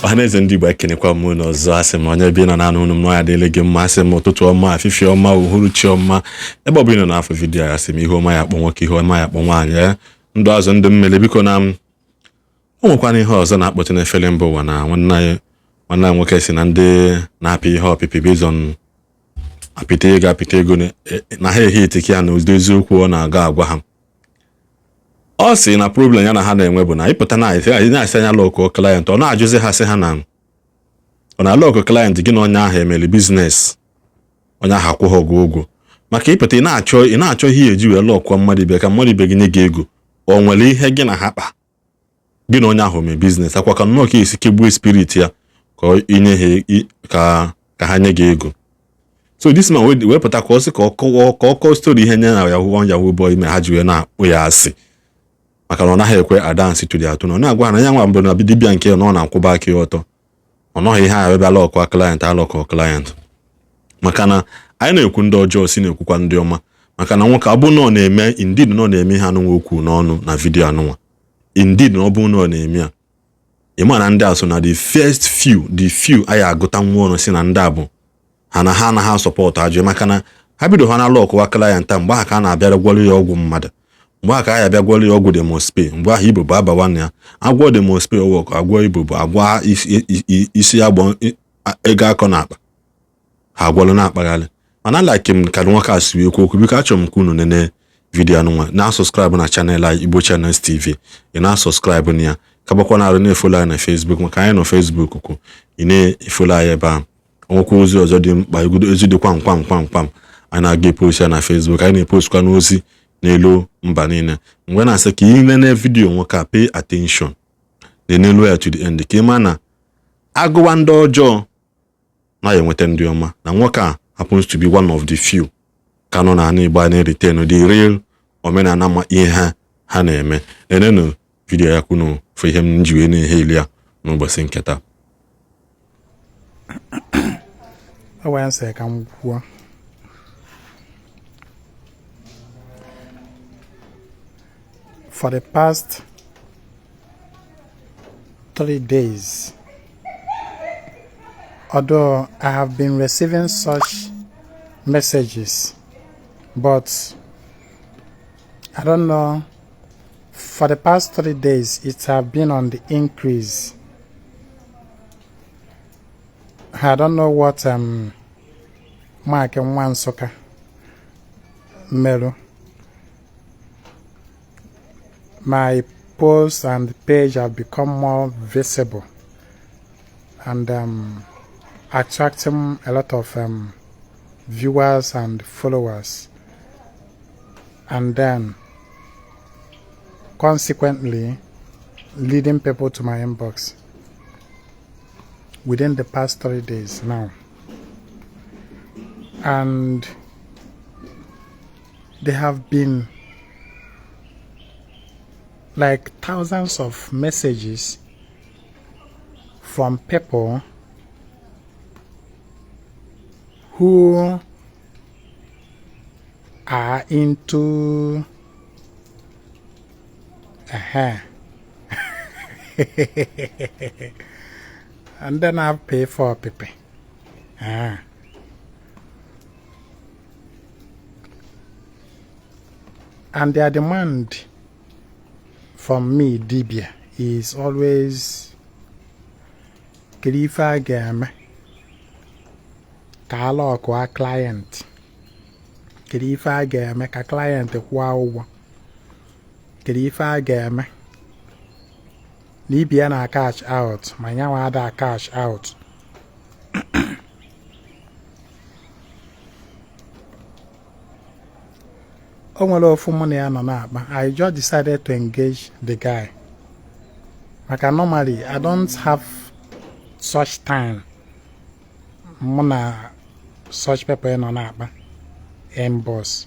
Ọhaneze ndị Igbo, ekenekwa m unu ọzọ. Asị m onye bi nọ na anụ unu m na ya adịla gị mma. Asị m ụtụtụ ọma, afịfịa ọma, uhuruchi ọma, ebe ọ bụla ị nọ n'afọ vidiyo ya. Asị m ihe ọma ya akpọ nwoke, ihe ọma ya akpọ nwaanyị, ee, ndụ azụ, ndụ mmiri. Biko, na m o nwekwana ihe ọzọ na-akpọtụ n'efere mba ụwa na nwanne anyị nwoke si na ndị na-apị ihe ọpịpị based on apịta ego, apịta ego na ha ehi etiki ya na ụdị eziokwu ọ na-aga agwa ha. Ọ sị na problem ya na ha na-enwe bụ na ịpụta na na-asị anya lock client, ọ na-ajụzi ha, sị ha na ọ na lock client gị na onye ahụ emere business, onye ahụ akwụghị ụgwọ ụgwọ maka ịpụta ị na-achọ ihe eji wee lockụọ mmadụ ibe ka mmadụ ibe gị nye gị ego. O nwere ihe gị na ha kpa, gị na onye ahụ mee business akwa ka nnọọ ka esi kegbuo spirit ya ka inye ha ka ha nye gị ego. So this man wee pụta ka ọ sị ka ọ kọọ story ihe nye na yahoo one yahoo boy ime ha ji wee na-akpụ ya asị, maka na ọ naghị ekwe a-dance to their tune. Ọ na-agwa ha na ya nwa mbụ na dibịa nke na ọ na-akwụba aka ya ọtọ, ọ nọghị ihe a ebe alockụ client, alockụ client, maka na anyị na-ekwu ndị ọjọọ si na-ekwukwa ndị ọma. Maka na nwoke ọ bụ na ọ na-eme, indeed na ọ na-eme ihe anụnwa okwu n'ọnụ na vidiyo anụnwa, indeed na ọ bụ na ọ na-eme ya, ịma na ndị a so na the first few, the few anyị agụta nwa ọnụ si na ndị a bụ ha na ha anaghị asupportụ ajọ, maka na ha bido ha na lockụwa client a, mgbe ahụ ka a na-abịara gwọrọ ya ọgwụ mmadụ, mgbe ahụ ka a ya abịa gwọrọ ya ọgwụ demospe, mgbe ahụ igbo bụ abawa na ya agwọ demospe wọk, agwọ igbo bụ agwọ isi agbọ ego akọ na akpa ha agwọrọ na-akpagharị. Mana like m ka nwoke a si wee kwuo okwu. Biko, achọrọ m ka unu nene vidiyo anụnwa, na-asubscribe na channel anyị, Igbo Channels TV. Ị na-asubscribe na ya, kabakwa na arụ na-efollow anyị na Facebook, maka anyị nọ Facebook kwu ị na-efollow anyị ebe ahụ. Onwekwa ozi ọzọ dị mkpa, ozi dị kwam kwam kwam kwam, anyị na-aga epost ya na Facebook. Anyị na-epostkwa n'ozi n'elu mba niile. Mgbe na-asị ka ị nene vidiyo nwoke a, pay attention n'elu ya to the end, ka ị ma na agụwa ndị ọjọọ na ya enweta ndị ọma, na nwoke a happens to be one of the few ka nọ n'ala Igbo a na-eretain the real omenala, ma ihe ha na-eme. Nenenu vidiyo ya kwunu fụ ihe m ji wee na-ehe ili ya n'ụbọchị nke taa. O wee sị ka m kwuo, for the past 3 days, although I have been receiving such messages, but I don't know, for the past 3 days it have been on the increase. I don't know what Mark Nwansoka merụ. My posts and page have become more visible and attracting a lot of viewers and followers, and then consequently leading people to my inbox within the past 3 days now. And there have been like thousands of messages from people who are into and then I pay for people. Ah. And their demand from me, dibia, is always, kedu ife a ga-eme ka a lockụa client? Kedu ife a ga-eme ka client kwụọ ụgwọ? Kedu ife a ga-eme na ibi ya na cash out, ma nyanwa ada cash out? O nwere ofu mụ na ya nọ na-akpa. I just decided to engage the guy, maka normally I don't have such time mụ na such people nọ na-akpa inbox,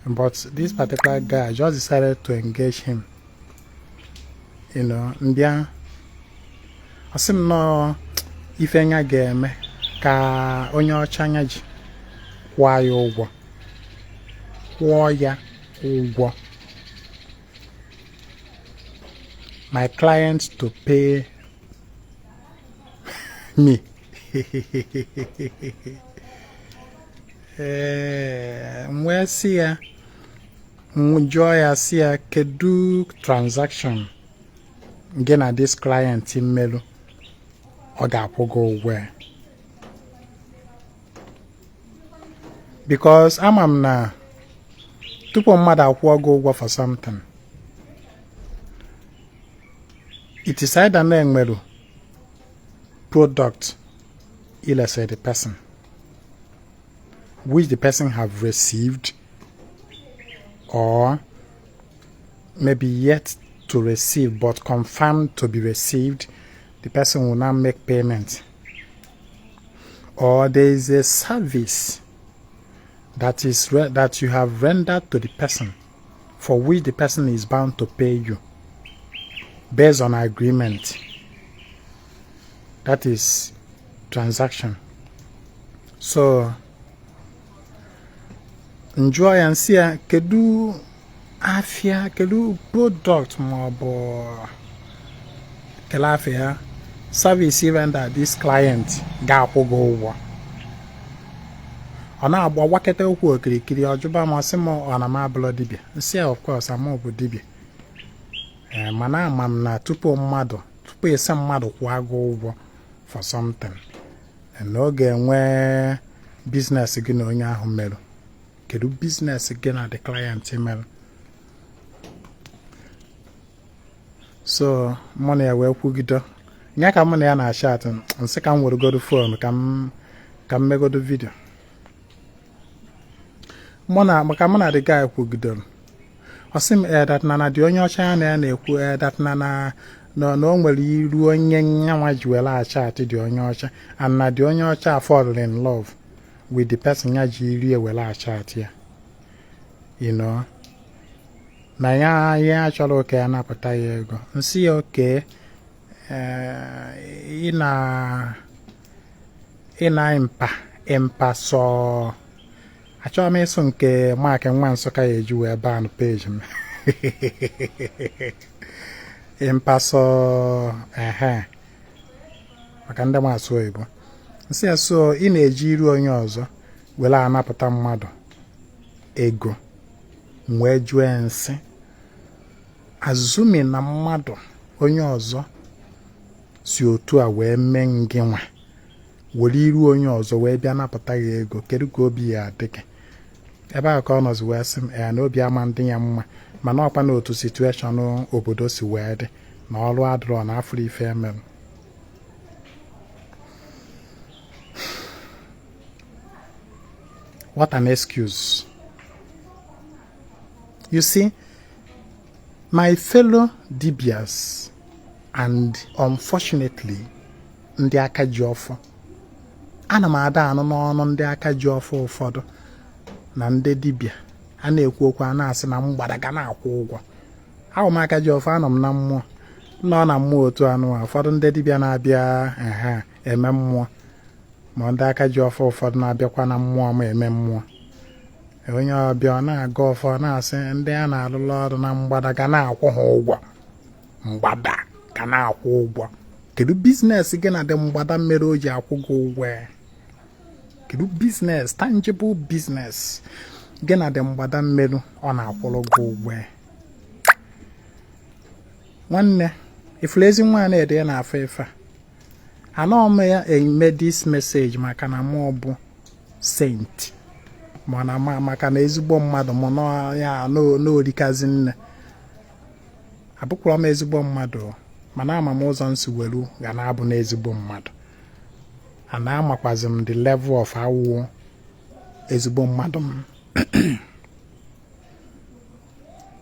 but this particular guy, I just decided to engage him. Mbịa, ọ sị m nọọ ife nya ga-eme ka onye ọcha nya ji kwụọ ya ụgwọ, kwụọ ya ụgwọ, my client to pay me. Ee, m wee sị ya, m jụọ ya sị ya, kedu transaction gị na this client mmelụ ọ ga-akwụ gị ụgwọ ya? Because ama m na tupu mmadụ akwụọ gị ụgwọ for something, it is either na enwere product i lese the person, which the person have received or maybe yet to receive but confirmed to be received, the person will now make payment. Or there is a service that is that you have rendered to the person for which the person is bound to pay you based on agreement. That is transaction. So m jụọ ya m sị ya, kedu afịa, kedu product ma ọ bụ kele afịa service i render this client ga-akwụ gị ụgwọ? Ọ na-agba waketa okwu okirikiri, ọ jụba m, ọ sị m ọ na m abụlọ dibịa. M sị ya, of course amụ bụ dibịa. Ee, mana ama m na tupu mmadụ, tupu ị sị mmadụ kwụọ gị ụgwọ for something, na ọ ga-enwe business gị na onye ahụ merụ. Kedu business gị na the client merụ? So mụ na ya wee kwugide ya ka mụ na ya na-achat, m sị ka m weregodo phone ka m megodo video. Mụ na maka mụ na the guy kwugidoro, ọ sị m that na dị onye ọcha ya na ya na-ekwu that na na na o nwere iru onye nyanwa ji were achat dị onye ọcha, and na dị onye ọcha fall in love with the person ya ji iri ewere achat ya, you know, na ya ya chọrọ ka ya napụta ya ego. M sị ya okay, ị na ị na mpa sọ achọghị m ịsụ nke Mark nwa Nsụka ya eji wee ban page m. Mpasọ ehe maka ndị ma asụ oyibo. M sị ya, so ị na-eji iru onye ọzọ were anapụta mmadụ ego. M wee jụọ ya m sị, assuming na mmadụ onye ọzọ si otu a wee mee ngị nwa were iru onye ọzọ wee bịa napụta ya ego, kedu ka obi ya adị gị? Ebe ahụ ka ọ nọzi wee sị m ya na obi ama ndị ya mma, mana ọkwa na otu situation obodo si wee dị na ọrụ adịrọ na afụrụ ife emere. What an excuse. You see, my fellow dibias and unfortunately ndị aka ji ọfọ, ana m ada anụ n'ọnụ ndị aka ji ọfọ ụfọdụ na ndị dibịa a na-ekwu okwu a na-asị na mgbada ga na-akwụ ụgwọ. Ahụ m aka ji ọfọ, anọ m na mmụọ, nọ na mmụọ otu anụ a. Ụfọdụ ndị dibịa na-abịa ehe eme mmụọ, ma ndị aka ji ọfọ ụfọdụ na-abịakwa na mmụọ ma eme mmụọ. Onye ọbịa ọ na-aga ọfọ na-asị ndị a na-alụlụ ọrụ na mgbada ga na-akwụ ha ụgwọ, mgbada ga na-akwụ ụgwọ. Kedu business gị na dị mgbada mere o ji akwụ gị ụgwọ? Kedu business, tangible business gị na dị mgbada mmerụ ọ na-akwụrụ gị ụgwọ? Nwanne, ifuru ezi nwa na-ede na-afọ ife a, anọ m ya eme this message maka na mụ bụ saint, mana maka na ezigbo mmadụ mụ nọ ya n'orikazi nne. Abụkwara m ezigbo mmadụ, mana ama m ụzọ nsi welu ga na-abụ n'ezigbo mmadụ. Ana amakwazi m the level of awụ ezigbo mmadụ m.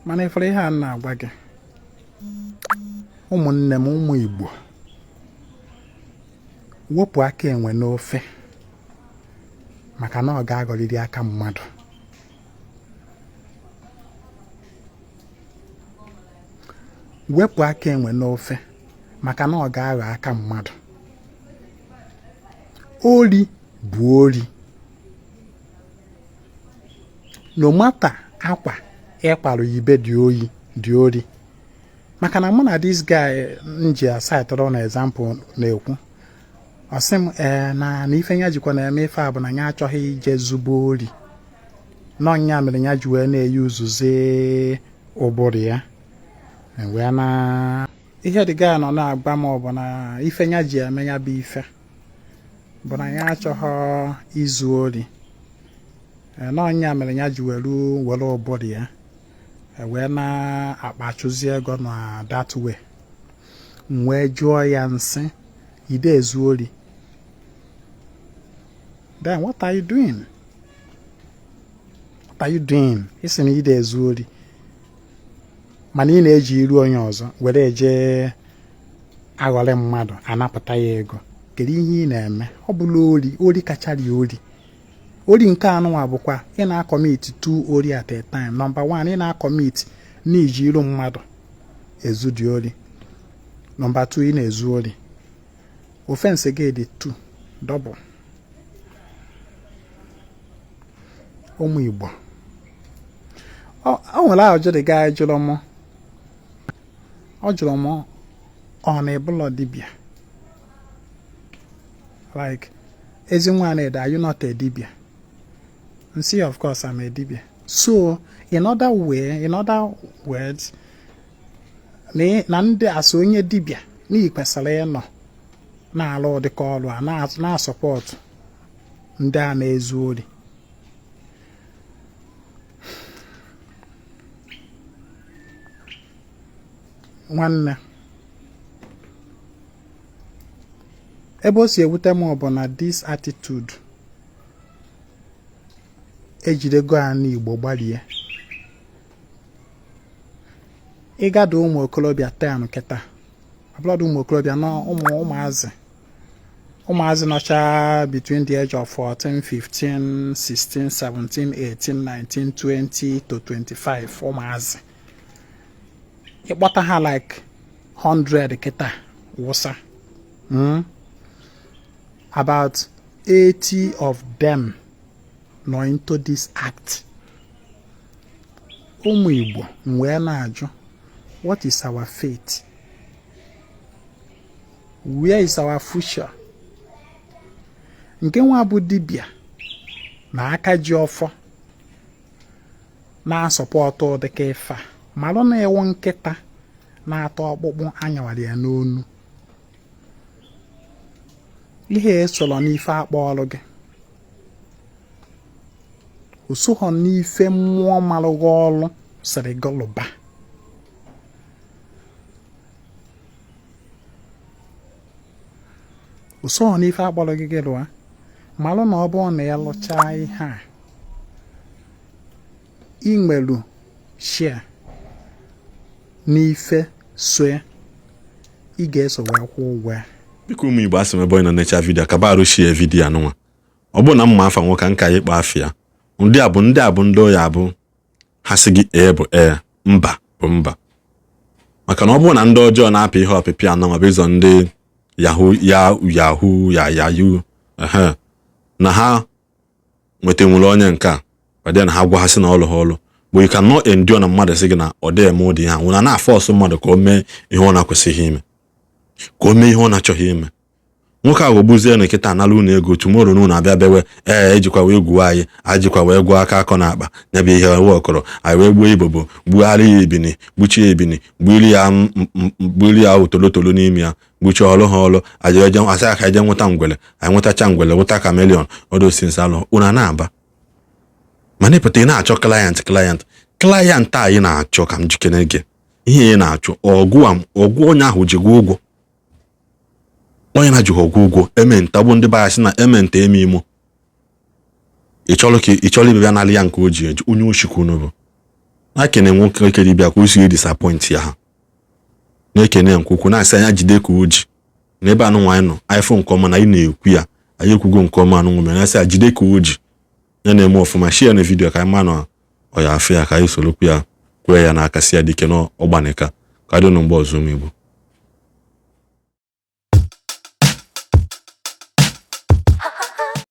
Mana ifere ihe a na-agwa gị, ụmụnne m, ụmụ Igbo, wepụ aka enwe n'ofe maka na ọ ga-aghọrịrị aka mmadụ. Wepụ aka enwe n'ofe maka na ọ ga-aghọ aka mmadụ. Ori bụ ori. No matter akwa ịkparụ ibe dị oyi dị ori. Maka na mụ na this guy m ji asaịtọrọ na example na-ekwu, Ọ sị m ee, na ife ya jikwa na-eme ife a bụ na ya achọghị ije zube ori, na ọ nya mere ya ji wee na-eyi uzuzi ụbụrụ ya wee na ihe the guy nọ na-agba m bụ na ife ya ji eme ya bụ ife bụ na ya achọghị izu ori, na ọ nya mere ya ji were were ụbụrụ ya wee na-akpachụzi ego na that way. M wee jụọ ya, m sị, "Ide ezu ori, then what are you doing? What are you doing?" Ị sị na ide ezu ori, mana ị na-eji iru onye ọzọ were eje aghọrị mmadụ, anapụta ya ego. Kedu ihe ị na-eme? Ọ bụla ori, ori kachara ori. Ori nke anụnwa bụkwa ị na-acommit two ori at a time. Number one, ị na-acommit n'iji iru mmadụ ezu dị ori. Number two, ị na-ezu ori. Offense gị dị two double. Ụmụ Igbo, o nwere ajụjụ the guy jụrụ m. Ọ jụrụ m, ọ na ịbụlọ dibịa? Like, "Ezinwa Anaedo, are you not a dibia?" M sị, "Of course I'm a dibia." So in other words, na ndị asị onye dibịa na ị kwesịrị ịnọ na-alụ ụdịka ọrụ a na-asupport ndị a na-ezu ori. Nwanne, ebe o si ewute m bụ na this attitude ejidego ana Igbo gbarie. Ịgada ụmụ okorobịa 10 kịta, ọbụladị ụmụ okorobịa na ụmụ ụmụazị, ụmụazị nọcha between the age of 14, 15, 16, 17, 18, 19, 20 to 25, ụmụazị, ịkpọta ha like 100 kịta wụsa, About 80 of them nọ into this act. Ụmụ Igbo, m wee na-ajụ, what is our fate? Where is our future? Nke nwa bụ dibịa na aka ji ọfọ na-asupport ụdịka ife a, malụ na ewu nkịta na-ata ọkpụkpụ anyawara ya n'onu. Ihe esoro n'ife akpọ ọrụ gị, osoghọ n'ife mmụọ malụghị ọrụ sịrị gọlụba. Osoghọ n'ife akpọrọ gị gị lụa. Malụ na ọ bụrụ na ya lụchaa ihe a, ị nwelu share n'ife soe, ị ga-eso wee kwụọ ụgwọ ya. Biko, ụmụ Igbo, asị m, ebe onye nọ necha video, kaba arụ share video anụnwa. Ọ bụrụ na mma afa nwoke nka ya ịkpọ afịa, ndị a bụ ndị oya abụ ha sị gị ee bụ ee, mba bụ mba, maka na ọ bụrụ na ndị ọjọọ na-apị ihe ọpịpị anụnwa bụ ịzọ ndị yahoo ya yahoo ya yahoo ehe na ha nwetanwuru onye nke a ọ na ha gwa ha sị na ọlụ ha ọlụ bụ. You cannot endure na mmadụ sị gị na ọ dịghị eme ụdị ihe a nwụna na-aforce mmadụ ka o mee ihe ọ na-akwesịghị ime, ka o mee ihe ọ na-achọghị ime. Nwoke a ghọgbuzie na nkịta anala unu ego. Tomorrow na unu abịa bewe, ee, ejikwa wee gwuo anyị, ajikwa wee gwuo aka akọ na akpa ya bụ ihe wọkọrọ anyị, wee gbuo ibobo, gbugharị ya ebini, gbuchie ebini, gburi ya, gburi ya tolotolo n'ime ya, gbuchie ọlụ ha ọlụ aje asị aka eje nweta ngwele. Anyị nwetacha ngwele, nweta chameleon odosinsi alụ unu a na-aba. Mana ịpụta, ị na-achọ client, client, client anyị na-achọ ka m jikere gị ihe ị na-achọ. Ọgụ ọgụ onye ahụ ji gị ụgwọ, onye na-jighị ọgwụ ụgwọ eme ntagbu. Ndị be anyị sị na eme nta eme imo. Ị chọrọ ka ị chọrọ ịbịa nalị ya nke o ji eji onye oshikwu bụ na-ekene nwoke ekere ịbịa ka o si disappoint ya. Ha na-ekene ya nke ukwuu, na-asị anya jide ka o ji n'ebe anụ nwaanyị nọ. Anyị fụ nke ọma na anyị na-ekwu ya, anyị ekwugo nke ọma. Anụ nwere na-asị ya jide ka o ji ya na-eme ọfụma. Share na video ka anyị ma na ọ ya afụ ya, ka anyị sorokwu ya kwee ya n'aka, si ya dike na ọgbanika ka dị nụ mgbe ọzọ. Ụmụ Igbo.